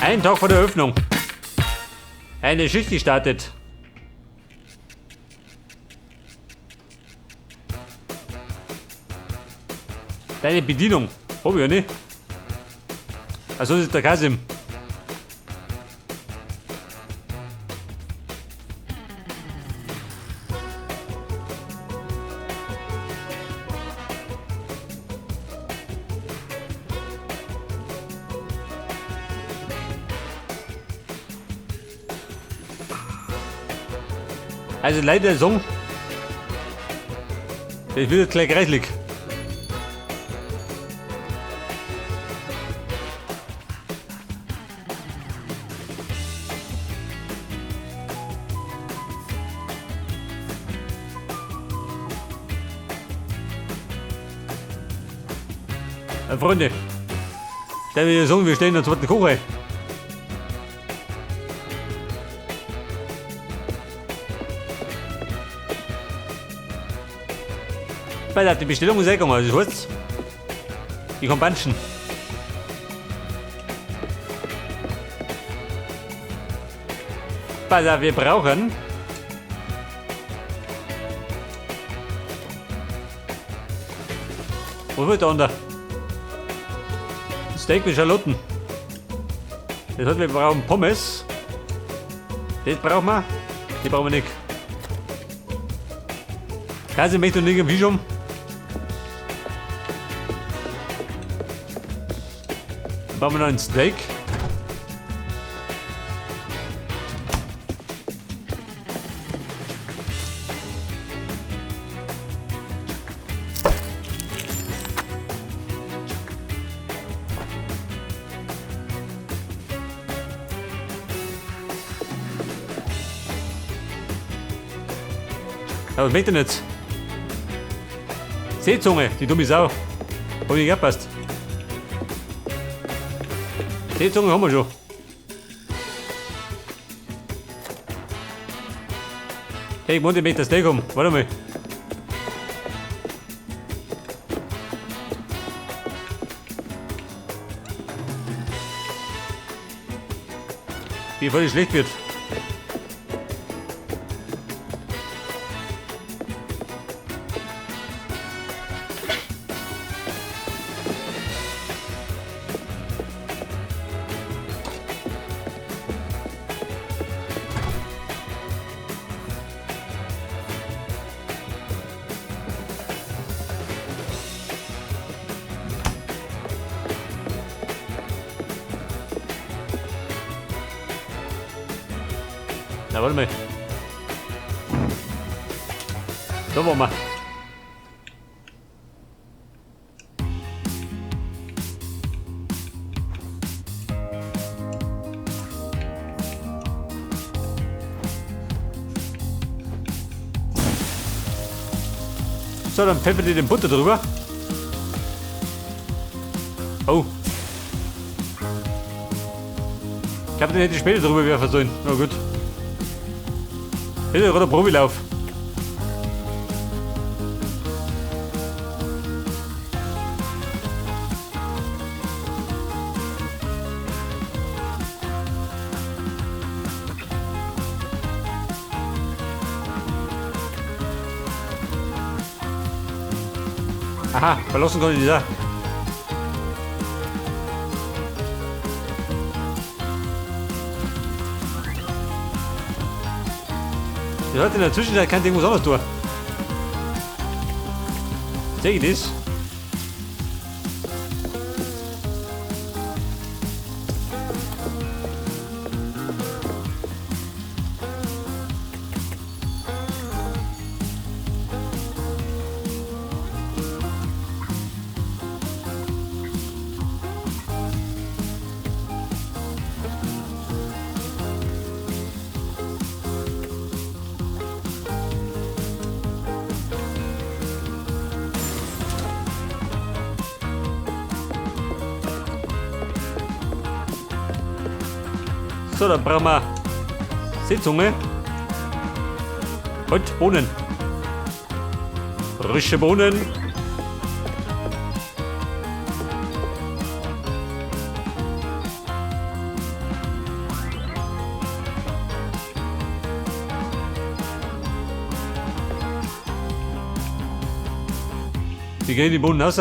Ein Tag vor der Eröffnung. Eine Schicht gestartet. Deine Bedienung. Hab ich ja nicht. Also das ist der Kasim. Also leider Song. Das wird gleich reichlich. Freunde, der will sagen, wir stehen in der zweiten Küche. Weil die Bestellung ist eingegangen, also das heißt, ich kann banschen. Pass auf, wir brauchen Was wird da unter? Steak mit Schalotten. Das heißt, wir brauchen Pommes. Das brauchen wir. Die brauchen wir nicht. Käse möchte nicht im Fisch um. Dann brauchen wir noch ein Steak. Ja, was möchte ich denn jetzt? Seezunge, die dumme Sau. Hab ich nicht gepasst. Seezunge haben wir schon. Hey, ich möchte das Steak haben. Warte mal. Wie voll schlecht wird. Na, warte mal. Da wollen wir. So, dann pfeffert ihr den Butter drüber. Oh. Ich glaube, den hätte ich später drüber werfen sollen. Na gut. Hier ist gerade ein Profilauf. Aha, verlassen kann ich nicht. Das hat in der Zwischenzeit kein Ding was anderes tun. Sehe ich das? So, dann brauchen wir Seezunge und Bohnen. Frische Bohnen. Die kriegen die Bohnen raus.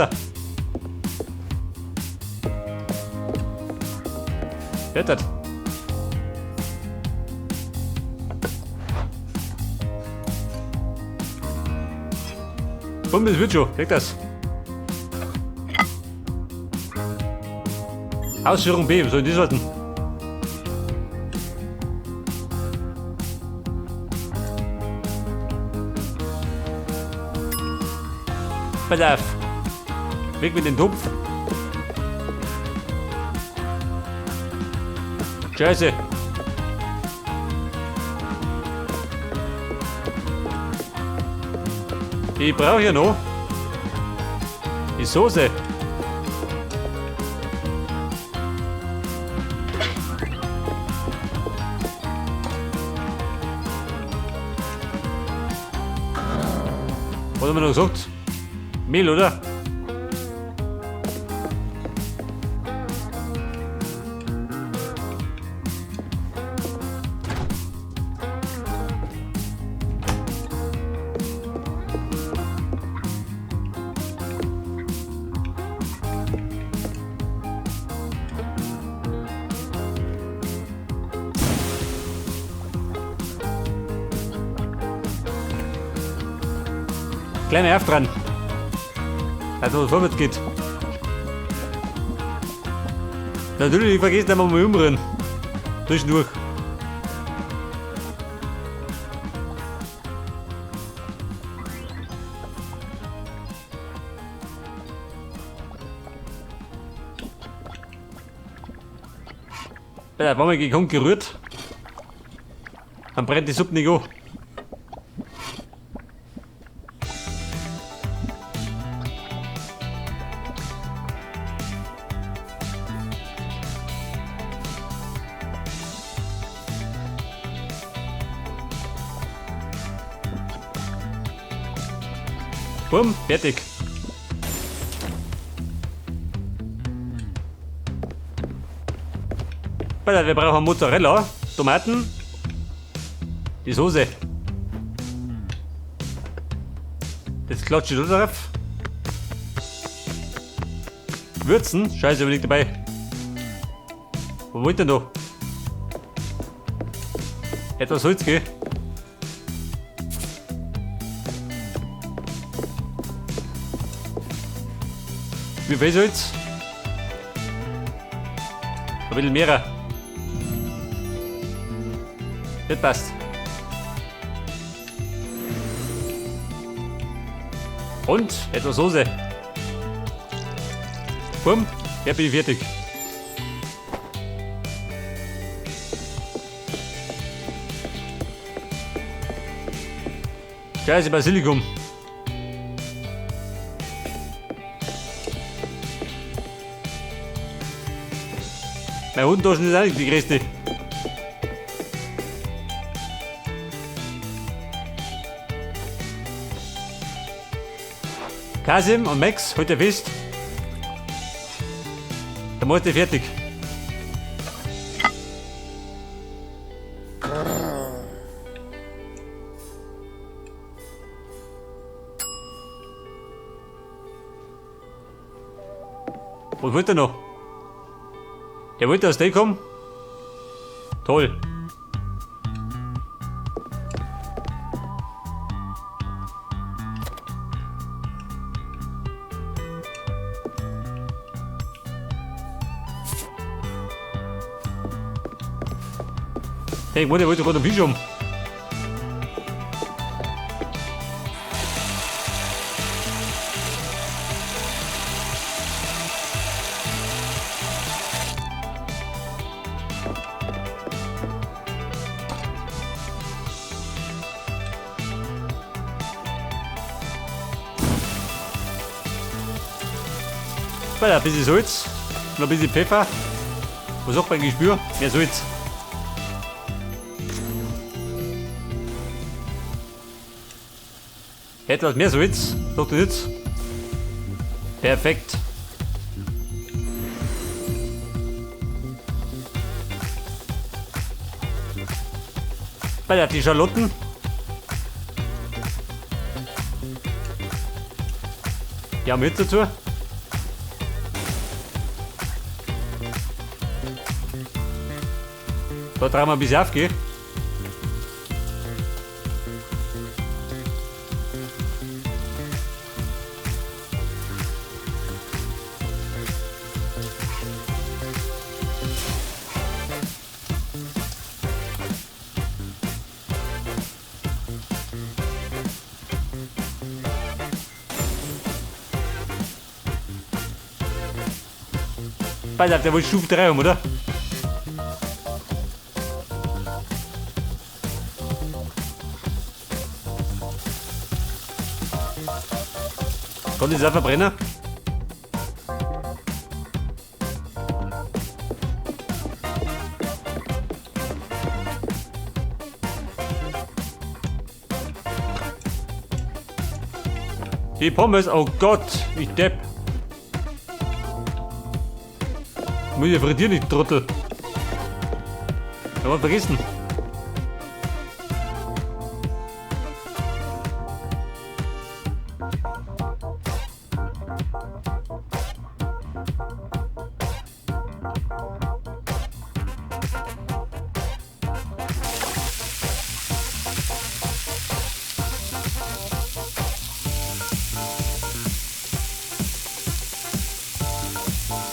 Hört das? Bumm, das wird schon. Kriegt das. Ausführung B, was soll denn das werden? Pass auf. Weg mit dem Topf. Scheiße. Ich brauche ja noch die Soße. Was haben wir noch gesagt? Mehl, oder? Kleiner Nerv dran. Also vorwärts geht. Natürlich, ich vergesse da mal umrühren. Zwischendurch. Ja, war mal gekonnt gerührt. Dann brennt die Suppe nicht an. Bumm, fertig. Wir brauchen Mozzarella, Tomaten, die Soße. Das klatsche ich da drauf. Würzen, scheiße, bin ich dabei. Wo wollt ihr denn da? Etwas Holz, gell? Wie viel Salz? Ein bisschen mehr. Das passt. Und etwas Soße. Bumm, hier bin ich fertig. Scheiße, Basilikum. Meine Hundentaschen ist auch nicht die größte. Kasim und Max, heute fest. Der Meister fertig. Was wollt ihr noch? Der wollte aus Steak kommen? Toll. Hey, ich wollte gerade einen Fisch um. Ein bisschen Salz, noch ein bisschen Pfeffer. Was sagt mein Gespür? Mehr Salz. Etwas mehr Salz, sagt er nicht. Perfekt. Bei die Schalotten. Ja, mit dazu. Da trauen wir ein bisschen auf, gell? Pass auf, der wollte Stufe 3 haben, oder? Kann ich das auch verbrennen? Die Pommes, oh Gott, ich Depp. Muss ich frittieren, ich Trottel. Haben wir vergessen.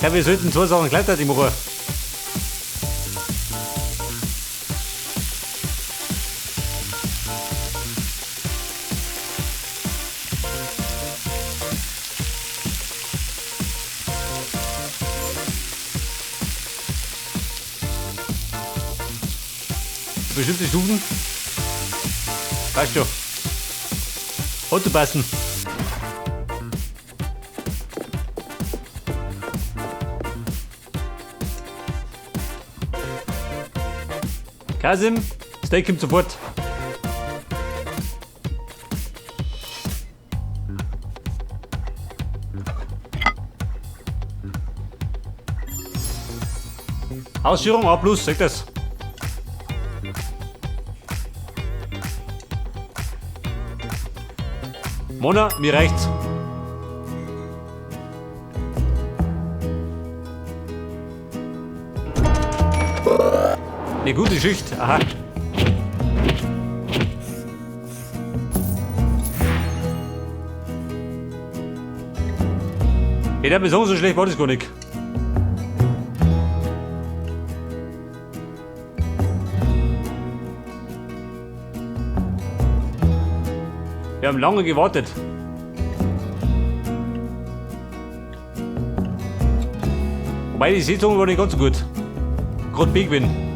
Ja, wir sollten zwei Sachen gleichzeitig machen. Bestimmte Stufen. Weißt du. Autopassen. Kasim, Steak kommt sofort. Ausführung A+, sag das. Mona, mir reicht's. Eine gute Schicht, aha. Ich darf mir sagen, so schlecht war das gar nicht. Wir haben lange gewartet. Wobei die Saison war nicht ganz so gut. Gerade B gewinnen.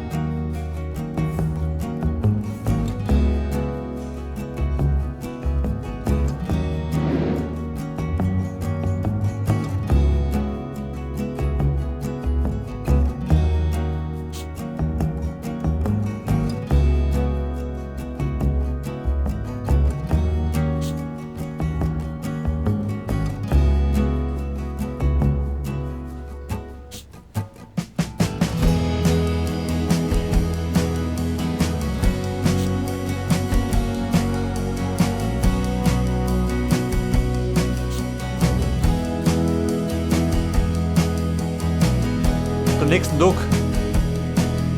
Am nächsten Tag.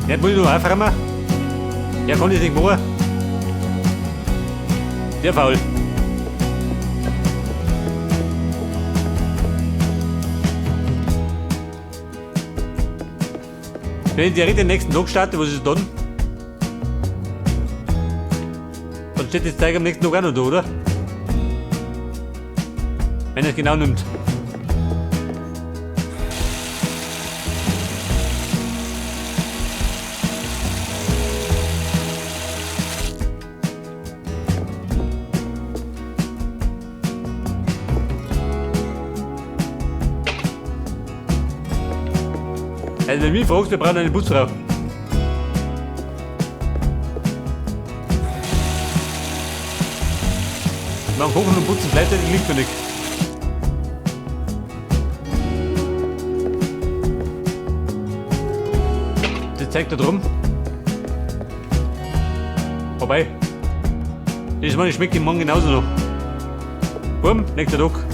Ja, muss ich noch aufräumen. Ja, kann ich nicht machen. Der faul. Wenn ich direkt den nächsten Tag starte, was ist dann? Dann steht das Zeug am nächsten Tag auch noch da, oder? Wenn er es genau nimmt. Also wenn du mich fragst, wir brauchen eine Putzfrau. Man kochen und putzen gleichzeitig liegt mir nicht. Das zeigt da drum. Vorbei. Das meine, schmeckt im Morgen genauso noch. Bumm, nächster Tag.